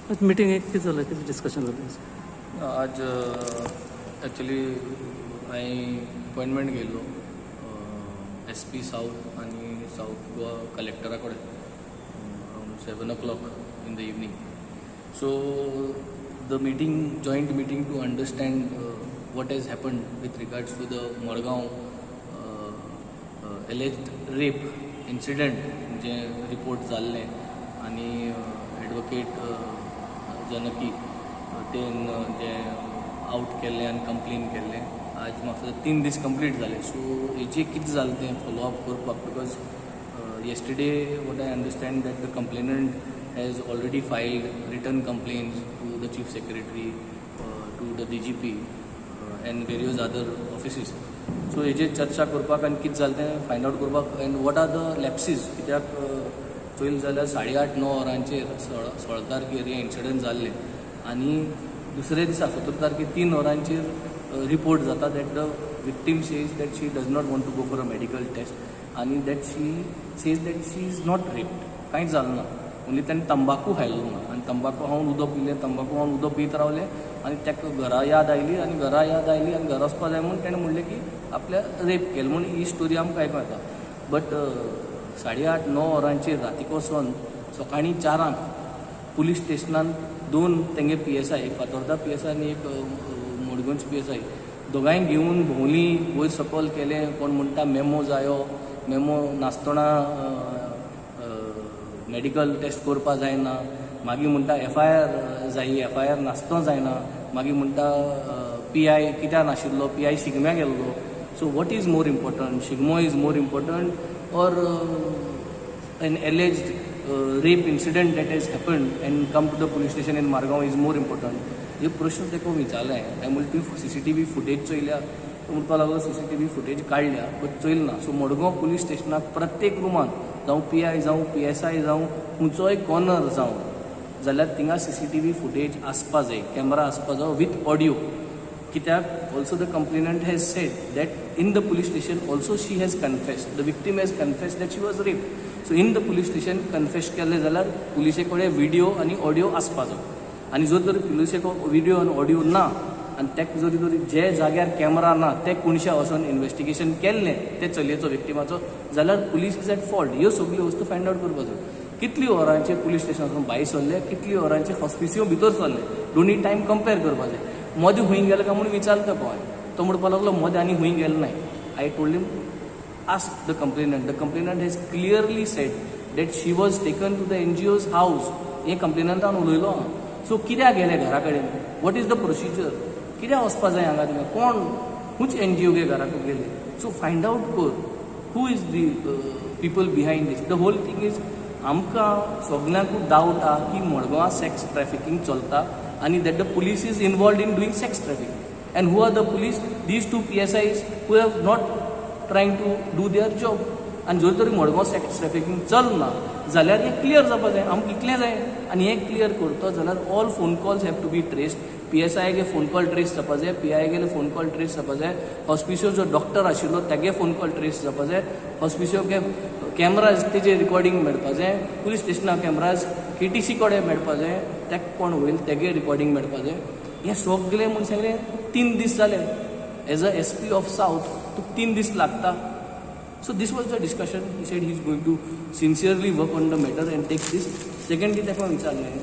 Meeting एक कितें जालें, कितें डिस्कशन जालें? आज एक्चुली हांवें अपॉयंटमेंट घेयल्लो एस पी सावथ आनी सावथ गोवा कलेक्टरा कडेन around 7 o'clock in the evening. So the meeting, joint meeting to understand what has happened with regards to the Margao alleged rape incident J report जाल्लें आनी advocate Janaki तेन जें out केल्लें आनी complain केल्लें. आज म्हाका 3 दीस कंप्लीट जाले. सो हेजें कितें जालें तें फॉलो अप करपाक, because yesterday what I understand that the complainant has already filed written complaints to the Chief Secretary, to the DGP and various other offices. So हेजेर चर्चा करपाक आनी कितें जालें तें फायंड आवट करपाक and what are the lapses, कित्याक पळयलें जाल्यार 8:30-9 वरांचेर 16 तारखेर हें इन्सिडंट जाल्लें आनी दुसऱ्या दिसा 17 तारखेर 3 वरांचेर रिपोर्ट जाता that the victim says that she does not want to go for a medical test आनी that she says that she is not raped. कांयच जालें ना, ओन्ली ताणें तंबाकू खायलो म्हणून आनी तंबाकू खावन उदक पिलें, तंबाकू खावन उदक पियत रावलें आनी ताका घरा याद आयली आनी घरा याद आयली आनी घरा वचपा जाय म्हूण ताणें म्हणलें की आपल्या रेप केलें म्हूण. ही स्टोरी आमकां आयकूंक येता, बट 8:30-9 वरांचेर रातीक वचोन सकाळीं 4 क पुलीस स्टेशनान दोन तेंगे पीएसआय, एक फातोर्दा पीएसआय आनी एक मडगांवचे पीएसआय, दोगांय घेवन भोंवली, वयर सकयल केलें. कोण म्हणटा मेमो जायो, मेमो नासतना मेडिकल टेस्ट करपा जायना. मागीर म्हणटा एफआयआर जायी, एफआयआर नासतना जायना. मागीर म्हणटा पीआय कित्याक नाशिल्लो, पीआय शिगम्या गेल्लो. So what is more important? Shigmo is more important or an alleged rape incident that has happened and come to the police station in Margao is more important? हे प्रश्न ताका विचारले. हांवें म्हणलें, तुवें सीसीटीव्ही फुटेज चोयल्या? तो म्हणपाक लागलो, सीसीटीव्ही फुटेज काडल्या बट चोयली ना. सो मडगांव पुलीस स्टेशनाक प्रत्येक रुमान, जावं पीआय जावं, पीएसआय जावं, खंयचोय कॉर्नर जावं जाल्यार थिंगा सीसीटीव्ही फुटेज आसपा जाय, कॅमेरा आसपा जाय विथ ऑडियो. कित्याक also the complainant has said that in the police station also she has confessed, the victim has confessed that she was raped. So in the police station confess केलें जाल्यार पुलिसे कडेन video आनी audio आसपा जाय. आनी जर तर पुलिसे व्हिडियो आनी ऑडियो ना आनी ताका जरी तरी जे जाग्यार कॅमेरा ना ते कोनशा वचोन इन्वेस्टिगेशन केल्लें ते चलयेचो, विक्टिमाचो, जाल्यार police is at fault. ह्यो सगल्यो वस्तू फायंड आवट करपाक जाय. कितली वरांचेर पुलीस स्टेशनासून भायर सरले, कितली वरांचेर हॉस्पिसियो भितर सरले, दोनूय टायम कंपेर करपाक जाय. मदें खंय गेले काय म्हूण विचारता हांवें, तो म्हणपाक लागलो मदें आनी खंय गेले नाय. I told him, ask the complainant. The complainant has clearly said that she was taken to the NGO's house. हे कंप्लेनंटान उलयलो आहा. सो कित्याक गेले घरा कडेन? What is the procedure? कित्याक वचपा जाय हांगा तुवें? कोण खंयच एनजीओ गे घराक गेले? सो फायंड आवट कर who is the people behind this. The whole thing is आमकां सगल्यांकूच डावट आहा की मडगांवां सेक्स ट्रॅफिकींग चलता आनी that the police is involved in doing sex trafficking. And who are the police? These two PSIs who have not trying to do their job. आनी जर तरी मडगांव सेक्स ट्रॅफिकींग चलना जाल्यार हें क्लियर जावपा जाय. आमकां इतलें जाय आनी हें क्लियर करतो जाल्यार all phone calls have to be traced. पीएसआयगे phone call trace जावपा जाय, पीआयगेले फोन कॉल ट्रेस जावपा जाय, हॉस्पिसियो जो डॉक्टर आशिल्लो तेगे फोन कॉल ट्रेस जावपा जाय, हॉस्पिसियो कॅमराज तेजे रिकॉर्डिंग मेळपा जाय, पुलीस स्टेशना कॅमराज केटीसी कडेन मेळपा जाय, तेका कोण वयल तेगे रिकॉर्डिंग मेळपा जाय. हें सगलें म्हूण सांगलें, 3 दीस जाले. As a SP of South तुका 3 दीस लागता? So this was the discussion. He said he is going to sincerely work on the matter and take this. Secondly, ताका विचारलें,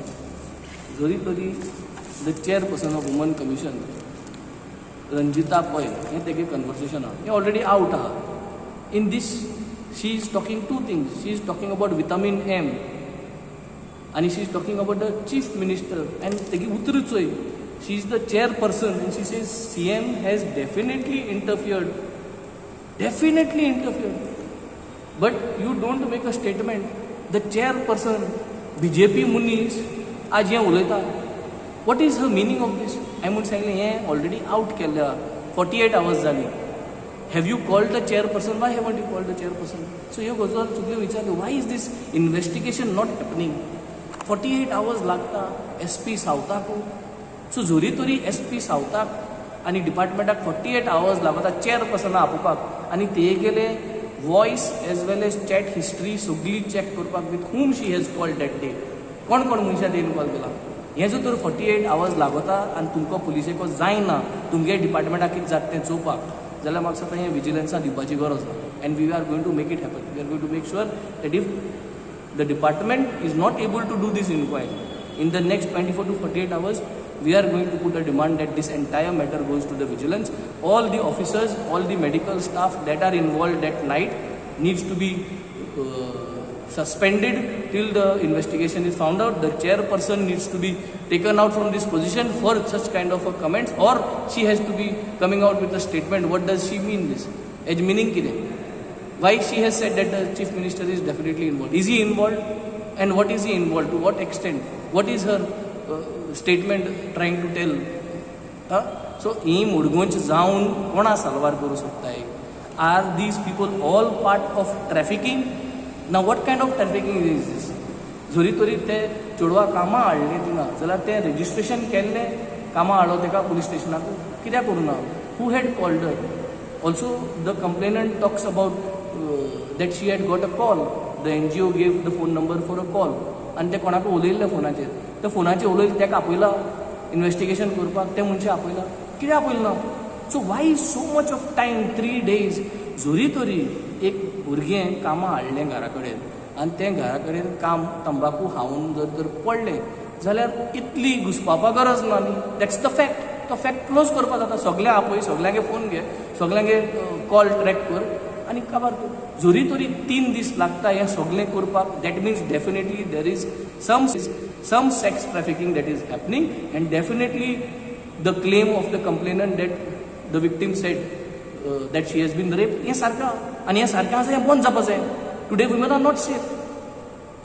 जरी तरी the chairperson of Women Commission Ranjita Pai, हें तेगे conversation आहा, हें ऑलरेडी आवट आहा. In this she is talking two things. She is talking about Vitamin M आनी she is talking about the Chief Minister. And तेगी उतरूच चोय, she is the chairperson and she says CM has definitely interfered, definitely interfered. But you don't make a statement. The chairperson, BJP मनीस आज हें उलयता. What is the meaning of this? हांवें म्हूण सांगलें, हें already out केल्लें आहा, 48 आवर्स जाली. Have you called the chairperson? Why haven't you called the chairperson? So ह्यो गजाल सगल्यो विचारल्यो. Why is this investigation not happening? 48 hours लागता एस पी सावथाकू? सो जरी तरी एस पी सावथाक आनी डिपार्टमेंटाक 48 आवर्स लागता चेअरपर्सना आपोवपाक आनी ते गेले voice as well as chat history सगळी चॅक करपाक with whom she has called that day, कोण कोण मनशां तेणी कॉल केला. हें जर तर 48 आवर्स लागता आनी तुमकां पुलिसेको जायना, तुमगे डिपार्टमेंटाक कितें जाता तें चोवपाक, जाल्यार म्हाका दिसता हें विजिलन्सा दिवपाची गरज ना. And we are going to make it happen. We are going to make sure that if the department is not able to do this inquiry in the next 24 to 48 hours, we are going to put a demand that this entire matter goes to the vigilance. All the officers, all the medical staff that are involved that night needs to be suspended till the investigation is found out. The chairperson needs to be taken out from this position for such kind of a comments, or she has to be coming out with a statement. What does she mean this? As meaning कितें? Why she has said that the chief minister is definitely involved? Is he involved? And what is he involved? To what extent? What is her statement trying to tell? Huh? So ही मुडगोंच जावन कोणा साल्वार करूं सोदताय? Are these people all part of trafficking? Now, what kind of trafficking is this? जरी तरी ते चेडवा कामां हाडले थिंगा जाल्यार तें रजिस्ट्रेशन केल्लें, कामां हाडलो तेका पुलीस स्टेशनाक कित्याक करूं ना? Who had called her? Also, the complainant talks about that she had got a call. The NGO gave the phone number for a call आनी ते कोणाक उलयल्ले फोनाचेर. त्या फोनाचेर उलयले तेका आपयला इन्वेस्टिगेशन करपाक, ते मनशे आपयला, कित्याक आपयलें ना? So why so much of time, 3 days? जरी तरी एक भुरगें कामां हाडलें घरा कडेन आनी तें घरा कडेन काम तंबाकू खावन जर तर पडलें जाल्यार इतली घुसपावपा गरज ना न्ही. That's the fact. तो फॅक्ट क्लोज करपा जाता. सगळ्यांक आपय, सगळ्यांगे फोन घे, सगळ्यांगे कॉल ट्रॅक कर आनी काबार कर. जरी तरी 3 दीस लागता हें सगळें करपाक, that means definitely there is some sex trafficking that is happening, and definitely the claim of the complainant that the victim said that she has been raped, हें सारकें आनी हें सारकें आसा, हें बंद जावपा जाय. Today women are not safe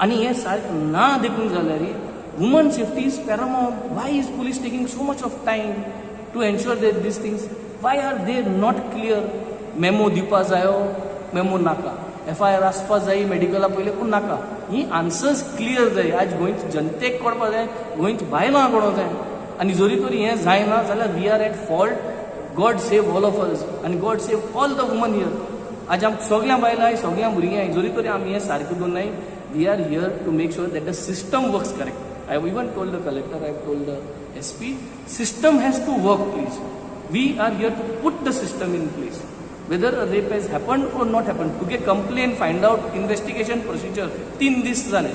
आनी हें सारकें ना देखून जाल्यार woman safety is paramount. Why is police taking so much of time to ensure that these things? Why are they not clear? Memo दिवपा जायो, मेमो नाका, एफआयआर आसपा जाय मेडिकला पयलें पूण नाका, ही आन्सर्स क्लियर जाय. आज गोंयच्या जनतेक कळपा जाय, गोंयच्या बायलांक कळोंक जाय. आनी जरी तरी हें जायना जाल्यार we are at fault. God save all of us आनी God save all the women here. आज आम सगळ्या बायलां, सगळ्या भुरग्यांक जरी तरी आमी हें सारकें दवरनाय, we are here to make sure that the system works correct. I have even told the collector, I have told the SP, system has to work, please. We are here to put the system in place. Whether a rape has happened or not happened, to get complaint, find out, investigation procedure, 3 दीस जाले.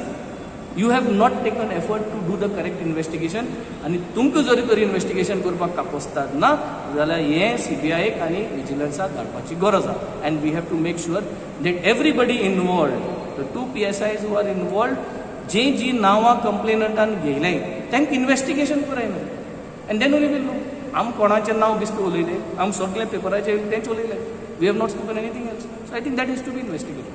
You have not taken effort to do the correct investigation. आनी तुमकां जरी तरी investigation करपाक कापोस्ताद ना जाल्यार हें सीबीआयक आनी विजिलन्साक धाडपाची गरज आसा. And we have to make sure that everybody involved, the two PSIs who are involved, जे जी नांवां कंप्लेनंटान घेयलें तांकां इन्वेस्टिगेशन कराय न्हू, and then only we'll know. आम कोणाचें नांव बेश्टें उलयलें? आम सगळें पेपराचेर तेंच उलयलें. We have not spoken anything else. So I think that is to be investigated.